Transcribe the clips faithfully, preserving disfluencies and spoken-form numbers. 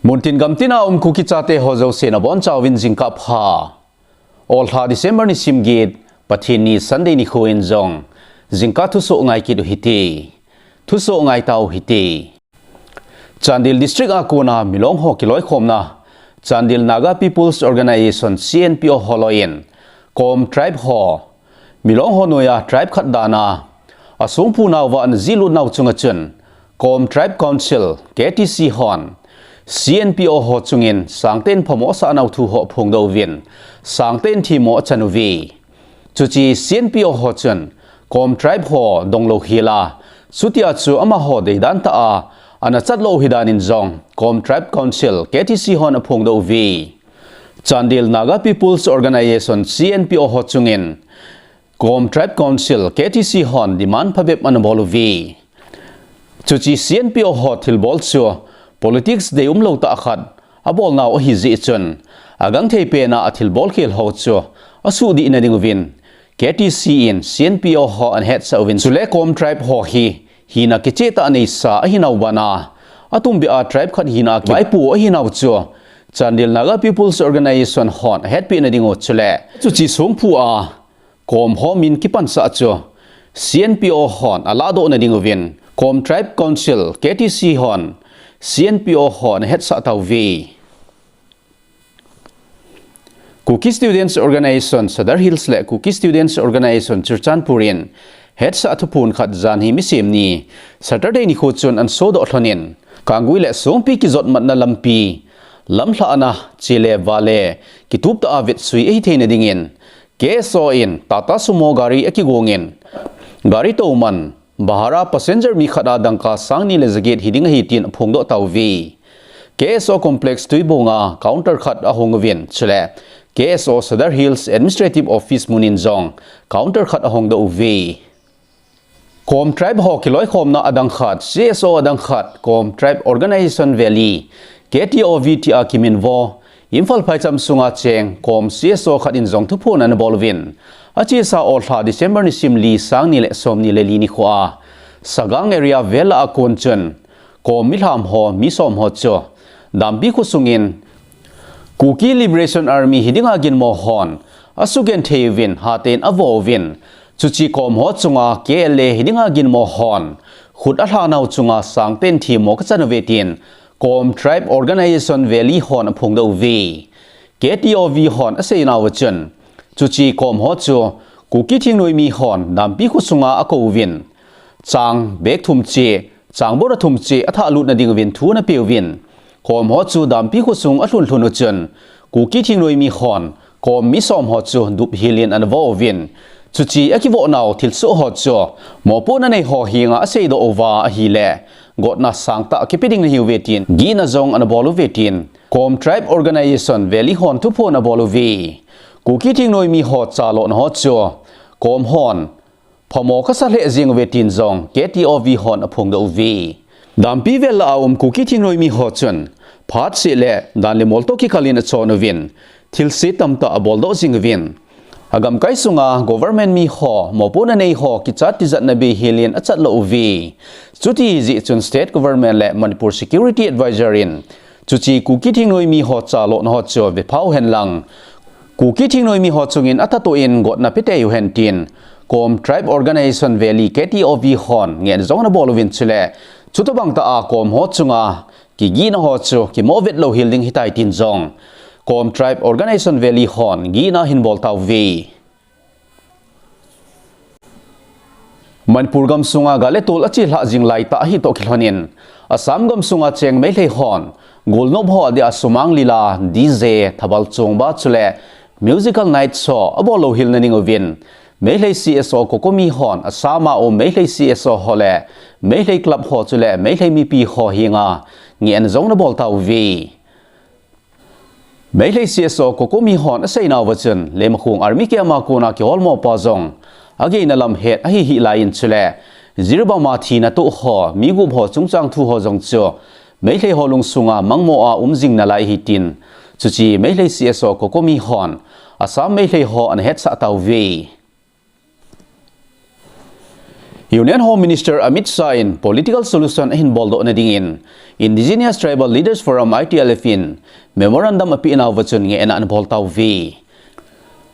Muntin gamtin a um Kuki chate ho jouse nabonchauvin jingkah pha. Olha December nisim get, Pathen ni Sunday nikho in jong jingkah thusoh ngai kit u hite. Thusoh ngai tau hite. Chandel District a kona Milong ho kiloikhomna Chandel Naga People's Organization, C N P O, ho loiyin Kom tribe ho Milong ho noiya tribe khat dan a asongphu nauva ana jihlut nau chunga chun Kom Tribe Council, K T C, hon C N P O ho chungin sangtah in phamo asah nau thu ho aphongdoh uvin, sangtah in themmo achan uve. Chuche C N P O ho chun Kom tribe ho donglou hela, chutia chu amaho deidan tah a ana chatlou hidan in jong Kom Tribe Council, K T C, hon aphongdoh uve. Chandel Naga People's Organization, C N P O, ho chungin Kom Tribe Council, K T C, hon demand phabep ana bol uve. Chuche C N P O ho thilbol chu politics dei umlou tah khat abol nau ahi jeh chun, agangthei pen a athilbol khel ho chu asuhdih na ding uvin K T C in C N P O ho ana hetsah uvin, chule Kom tribe ho hi hina kicheh tah neisa ahi nau bana, atumbeh a tribe khat hina a kivaipoh ahi nau chu Chandel Naga People's Organization hon ahetpeh na ding u chule chuche songphu a Kom ho min kipansah chu C N P O hon aladoh na ding uvin, Kom Tribe Council, K T C, hon C N P O ho ana hetsah tauve. Kuki Students Organization Sadar Hills le Kuki Students Organization Churachandpur in hetsah thuphon khat janhi misem ni Saturday nikho chun ana sodoh lhonin, Kanggui le Songpi kijotmatna lampi lamlhahna chele vale kitup tah a vetsui ahi theina dingin K S O in Tata Sumo gari akigongin, gari toman bhara passenger mi khat a dangka sang ni le jaget hiding ahi tin aphongdoh tauve. K S O Complex Tuibong a counter khat ahong uvin, chule K S O Sadar Hills Administrative Office mun in jong counter khat ahongdoh uve. Kom tribe ho kiloikhomna adang khat, C S O adang khat, Kom Tribe Organization Valley, K T O V, tia kiminvo Imphal phaicham sunga cheng Kom C S O khat in jong thuphon ana bol uvin, achesa Olha December nisim li, sang ni le som ni le li nikho a Sagang area vel a kon chun Kom milham ho, mi som ho chu dampi khosung in Kuki Liberation Army hiding a ginmo hon asugenthei uvin, hatah in avo uvin, chuche Kom ho chunga K L A hiding a ginmo hon khut alha nau chunga sangtah in themmo kachan uve tin Kom Tribe Organization Valley hon aphongdoh uve. K T O V hon asei nauva chun, chuche Kom ho chu Kuki thingnoimi hon dampi khosunga akou uvin, chang bag thum cheh, chang bora thum cheh athahlut na ding uvin thu ana pe uvin, Kom ho chu dampi khosung alhun lhun u chun Kuki thingnoimi hon Kom mi som ho chu dup hilin ana vo uvin, chuche akivo nau thilsoh ho chu mopohna nei ho henga aseidoh uva ahile, gotna sangtah kipe ding nahiuve tin gihna jong ana bol uve tin Kom Tribe Organization Valley hon thuphon abol uve. Kuki thingnoimi ho chalona ho chu Kom hon phamo kasa lheh jeng uve tin jong K T O V hon aphongdoh uve. Dampi vel a um Kuki thingnoimi ho chun phat seh le dan le mol toh kikal in achon uvin, thilse tamtah aboldoh jing uvin, agamkai sunga government mi ho, mopohna nei ho kichat tijatna bei hilin achat lou uve. Chuti jeh chun state government le Manipur Security Advisor in chuche Kuki thingnoimi ho chalona ho chu vephau hen lang, Kuki thingnoimi ho chungin athat toh in gotna pe tei uhen tin Kom Tribe Organization Valley, K T O V hon ngehna jong ana bol uvin, chule chutobang tah a Kom ho chunga kigihna ho chu kimo vet lou hel ding ahitai tin jong Kom Tribe Organization Valley hon gihna ahin bol tauve. Manipur gamsunga gal le tol achelhah jing laitah ahi toh kilhonin, Assam gamsunga cheng Meitei hon golnop ho adia sumang lila, D J, thabal chongba chule musical night show abol lou hel na ding uvin, Meitei C S O COCOMI hon Assam a um Meitei C S O ho le Meitei club ho chule Meitei mipi ho henga ngehna jong ana bol tauve. Meitei C S O COCOMI hon asei nauva chun, Leimakhong Army Camp a kona kiholmo pa jong ageina lam het ahi hih laiyin, chule Jiribam a thina toh ho, mi gup ho chungchang thu ho jong chu Meitei ho lungsunga mangmo a um jing nalai ahi tin, chuche Meitei C S O COCOMI hon Assam Meitei ho ana hetsah tauve. Union Home Minister Amit Shah in political solution ahin boldoh na dingin Indigenous Tribal Leaders Forum, I T L F in memorandum apeh nauva chun ngehna ana bol tauve.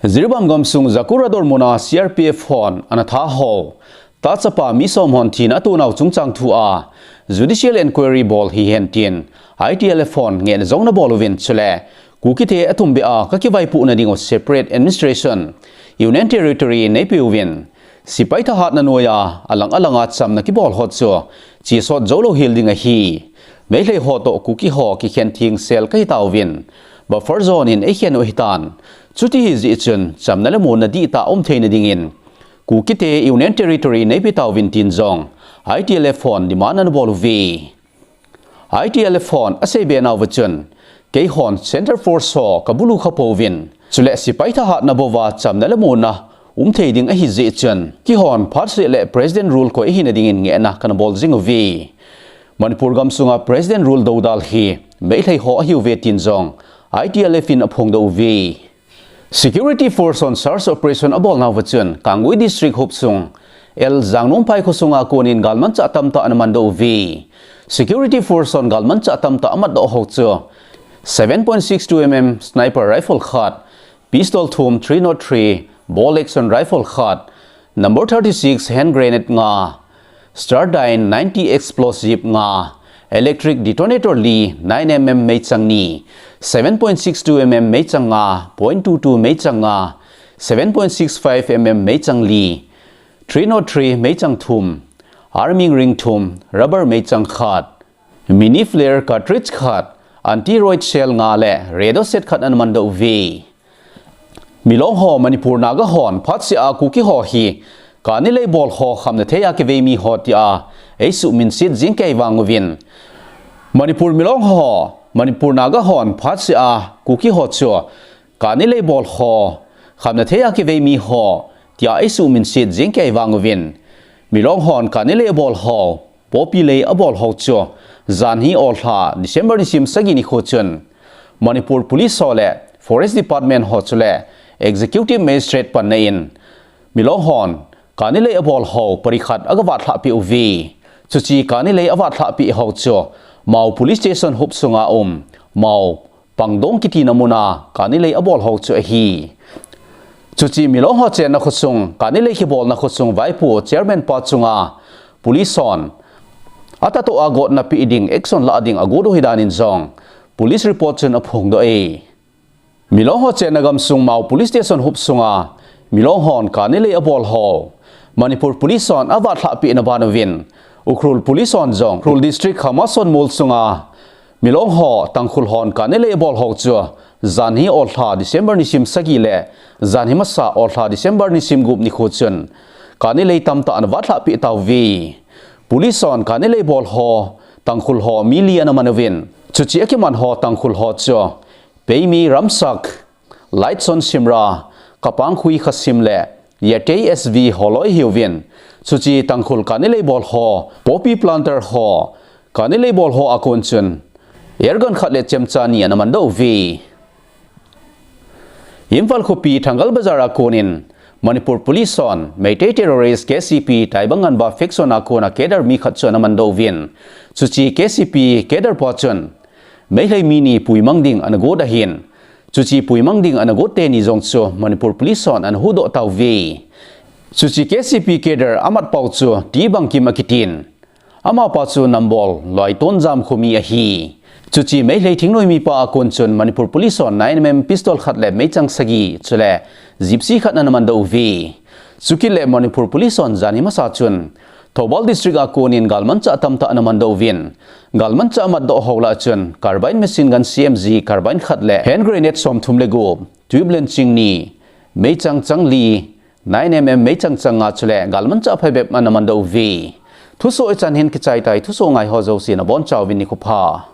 Jiribam gamsung Jaku Rador muna C R P F hon ana tha ho, tachapa mi som hon thina ato nau chungchang thu a judicial inquiry bol hihen tin I T L F hon ngehna jong ana bol uvin, chule Kukite athum beh a kakivaipoh na ding u separate administration, Union Territory neipeuvin, sepai thahatna noiya alang alanga chamna kibol ho chu chesot jou lou hel ding ahi. Meitei ho toh Kuki ho kikhen theng sel kahi tauvin, buffer zone in eikhen u ahitan. Chuti hijeh chun chamna le muonna dihtah a um theina dingin Kukite Union Territory neipe tauvin tin jong I T L F hon demand ana bol uve. I T L F hon aseibe nauva chun, keihon Centre Force ho kabulu kha pouvin, chule sepai thahatna bouva chamna le muonna um thei ding ahijeh chun, keihon phatseh le President Rule koi ahina dingin ngehna kana bol jing uve. Manipur gamsunga President Rule doudal hi Meitei ho ahiuve tin jong I T L F in aphongdoh uve. Security Force hon search operation abol nauva chun, Kangpokpi District hopsung L Jangnomphai khosunga konin galmanchah tamtah ana mandoh uve. Security Force hon galmanchah tamtah amatdoh ho chu seven point six two M M sniper rifle khat, pistol thum, three nought three bolt action rifle khat, number thirty-six hand grenade nga, Stardyne ninety explosive nga, electric detonator li, nine M M meichang ni, seven point six two M M meichang nga, point two two meichang nga, seven point six five M M meichang li, three nought three meichang thum, arming ring thum, rubber meichang khat, mini flare cartridge khat, anti-riot shell nga le radio set khat ana mandoh uve. Milong ho Manipur Naga hon phatseh a Kuki ho hi kani lei bol ho khamna thei a kivei mi ho tia eisuhminset jing kei vang uvin, Manipur Milong ho Manipur Naga hon phatseh a Kuki ho chu kani lei bol ho khamna thei a kivei mi ho tia eisuhminset jing kei vang uvin, Milong hon kani lei abol ho, poppy lei abol ho chu janhi olha December nisim sagi nikho chun Manipur Police ho le Forest Department ho chule Executive Magistrate panna in Milong hon kani lei abol ho parihat agavatlhah peh uve. Chuche kani lei avatlhah peh ho chu Mao Police Station hopsunga um Mao Pangdong kitina muna kani lei abol ho chu ahi. Chuche Milong ho chenna khosung, kani lei kibolna khosung vaipo chairman pa chunga police hon atah toh a gotna peh ding, action lah ding agot u ahi danin jong police report chun aphongdoh e. Milong ho chenna gamsung Mao Police Station hopsunga Milong hon kani lei abol ho Manipur Police hon avatlhah pehna ban uvin, Ukhrul Police hon jong Ukhrul District Khamason mol sunga Milong ho Tangkhul hon kani lei abol ho chu janhi olha December nisim sagi le janhi masa olha December nisim gup nikho chun kani lei tamtah ana vatlhah peh tauve. Police hon kani lei bol ho Tangkhul ho mi li ana man uvin, chuche akiman ho Tangkhul ho chu Peimi Ramsak, Lightson Simra, Kapangkhui Khasim le Yatei S V holoi ahiuvin, chuche Tangkhul kani lei bol ho, poppy planter ho, kani lei bol ho a kon chun airgun khat le chemcha ni ana mandoh uve. Imphal khopi Thangal Bazar a konin Manipur Police hon Meitei terrorist K C P Taibang Nganba faction a kona cadre mi khat chu ana mandoh uvin, chuche K C P cadre pa chun Meitei mi ni puimang ding ana got ahin, chuche puimang ding ana got teni jong chu Manipur Police hon ana huhdoh tauve. Chuche K C P cadre amat pau chu T Bangkim akitin, amapa chu Nambol Loitonjam khomi ahi. Chuche Meitei thingnoi mipa a kon chun Manipur Police hon nine M M pistol khat le meichang sagi chule Gypsy khat ana mandoh uve. Chukit le Manipur Police hon janhi masa chun Thoubal District a konin galmanchah tamtah ana mandoh uvin, galmanchah amatdoh ho lah chun carbine machine gun C M G carbine khat le hand grenade somthum le gup, tube launching ni, meichang chang li, nine M M meichang chang nga chule galmanchah phabep ana mandoh uve. Thuso ichan hin kichai tai, thuso ngai ho jouse nabonchauvin nikho pha.